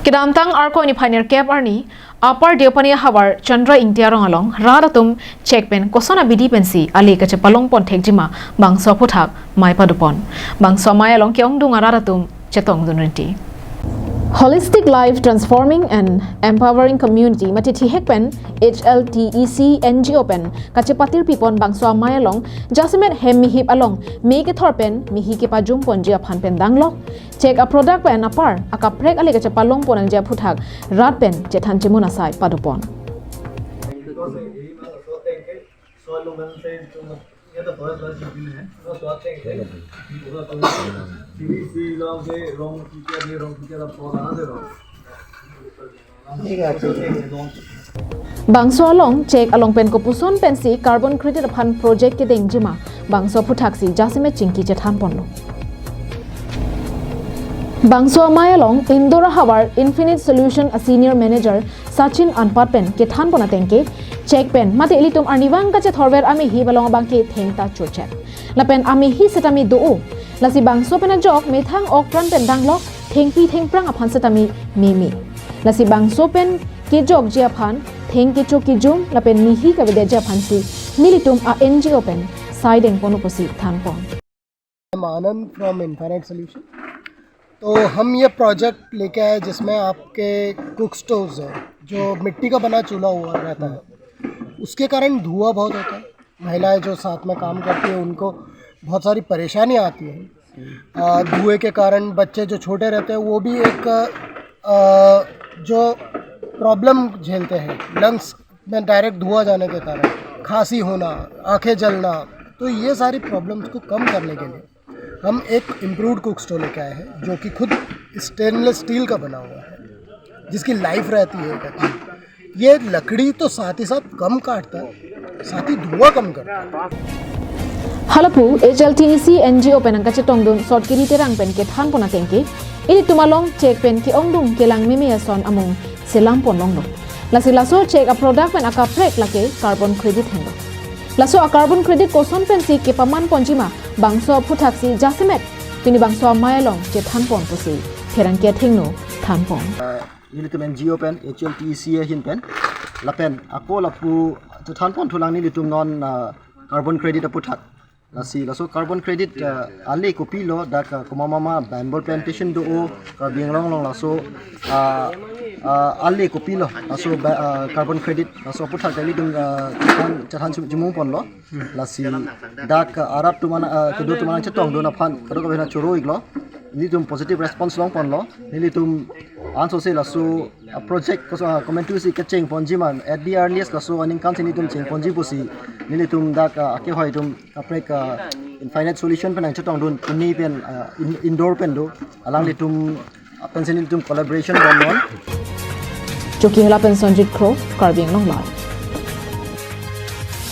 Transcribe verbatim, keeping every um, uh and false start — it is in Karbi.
Kedamtang Arkoi niphai nerkep arni, Upper Deopani ahavar Chandra Ingti arong along rat atum chek pen koson abidi pensi ale kachepalong pon thekjima bangso aphuthak mei padopon. Bangso amei along ke-ongdung arat atum chetongdun rinti. Holistic Life Transforming and Empowering Community mate thihek pen H L T E C N G O pen kachepatir pipon bangso amei along jasemet hem mihip along mei kethor pen mihi kepajum ponji aphan pen danglok chek aproduct pen apar akaprek ale kachepalong pon nangji aphuthak rat pen chethan chimun asai padopon. Bangso along chek along pen kopuson pensi carbon credit aphan project kedengjima bangso aphuthak si jasemet chingki chethan ponlo. Bangso amei along Indore ahavar Infinite Solution a senior manager Sachin Anpat pen kethan pon ateng ke chek pen mate ilitum arnivang kachethorver amihip along abang ke thengta chochet. Lapen amihi setame do-o. Lasi bangso pen ajok methang okpran pen danglok thengpi thengphrang aphan setame meme. Lasi bangso pen kejokji aphan theng kecho kejum lapen mihi kavedeji aphan si nelitum a N G O pen saideng ponpo pusi than pon. I'm Anand from Infinite Solution. तो हम ये प्रोजेक्ट लेके आए जिसमें आपके cook stoves है, जो मिट्टी का बना चूल्हा हुआ रहता है, उसके कारण धुआं बहुत होता है। महिलाएं जो साथ में काम करती है उनको बहुत सारी परेशानी आती है। अ, धुएं के कारण बच्चे जो छोटे रहते हैं वो भी एक अ, जो प्रॉब्लम झेलते हैं लंग्स में डायरेक्ट धुआं जाने के कारण खांसी होना, आंखें जलना, तो ये सारी प्रॉब्लम्स को कम करने के लिए हम एक इम्प्रूव्ड कुक स्टोव लेके आए हैं जो कि खुद स्टेनलेस स्टील का बना हुआ है, जिसकी लाइफ रहती है एक अच्छी। ये लकड़ी तो साथ ही साथ कम काटता है, साथ ही धुआं कम करता है। Halapu H L T E C N G O pen nangkachetongdun Sot Kiri Terang pen kethan pon ateng ke ilitum along chek pen ke-ongdung kelang meme ason amung selam pon longlo. Lasi laso chek aproduct pen akaprek lake carbon credit henlo. Laso a carbon credit koson pensi kepaman ponjima bangso aphuthak si jasemet pini bangso amei along chethan pon pusi pherangke athengno than pon. Nelitum N G O pen H L T E C ahin pen lapen ako lapu chethan pon thulang nelitum non ah, carbon credit aphuthak. Lasi laso carbon credit ah, ale kopilo dak ah, komat komat bamboo plantation do-o Karbi Anglong along laso ah, ah, ale kopilo laso ba- ah, carbon credit laso aphuthak nelitum ah, chethan chethan chimung ponlo. Lasi dak ah, arat atum an ah, kedo atum an chetongdun aphan kadokave choro-iklo. Nelitum positive response long ponlo. Nelitum ansose laso ah, project koso ah, komantu si kecheng ponji man at the earliest laso aningkan si nelitum cheng ponji pusi nelitum dak ah, akehai atum kaprek ah, Infinite Solution pen nangchetongdun Pune pen ah, In- Indore pen do alanglitum ah, pensi nelitum collaboration bomnon. Chokihola pen Sonjit Kro, Karbi Anglong Live.